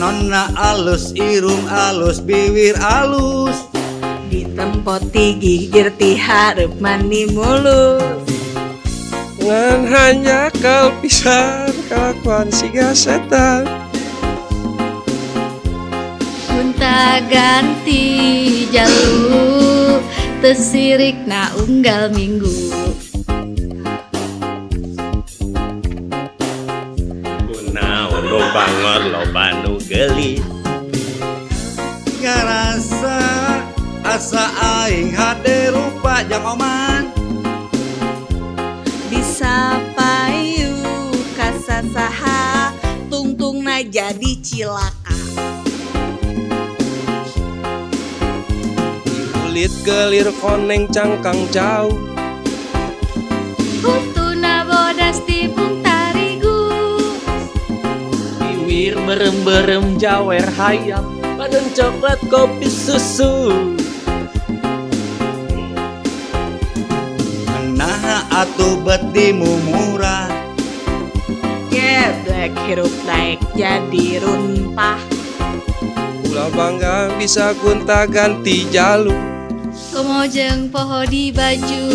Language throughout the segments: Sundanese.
Panonna alus, irung alus, biwir alus. Ditempoti gigir ti hareup mani mulus. Ngan hanjakal pisan kalakuan siga setan. Gonta ganti jalu teu sirikna unggal minggu. Kunaon nu bangor loba nu geulis. Ngarasa asa aing hade rupa jang oman. Bisa payu kasasaha tungtungna jadi cilaka. Kulit kelir koneng cangkang jauh. Huntuna bodas tipung tarigu. Biwir berem-berem jawer hayam. Panon coklat kopi susu. Nah atuh bet di murah. Geblek hirup naik jadi runtah. Ulah bangga bisa gonta ganti jalu. Komo jeung poho di baju.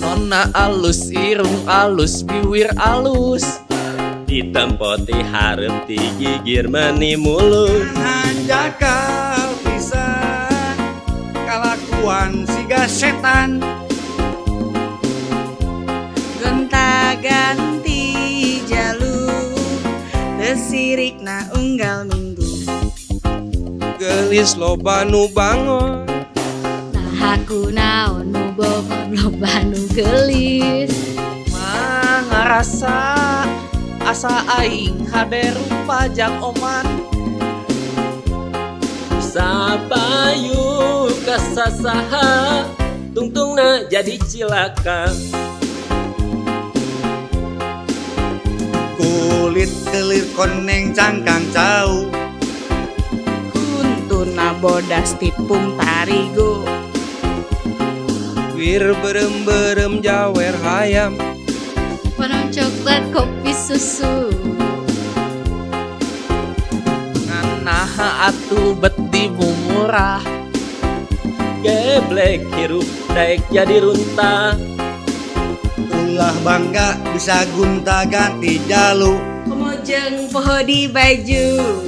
Panonna alus, irung alus, biwir alus. Ditempoti hareup ti gigir mani mulus. Hanjakal pisan kalakuan siga setan. Gonta ganti jalu teu sirikna unggal minggu. Geulis loba nu bangor. Naha kunaon nu bogor loba nu geulis. Mah ngarasa asa aing hade rupa jang oman. Sapayu kasasaha tungtungna jadi cilaka. Kulit kelir koneng cangkang cau. Huntuna bodas tipung tarigu. Wir berem-berem jawer hayam. Panon coklat kopi susu. Ngan naha atuh bet di murah. Geblek hirup daek jadi runtah. Ulah bangga bisa gonta ganti jalu. Komo jeung poho di baju.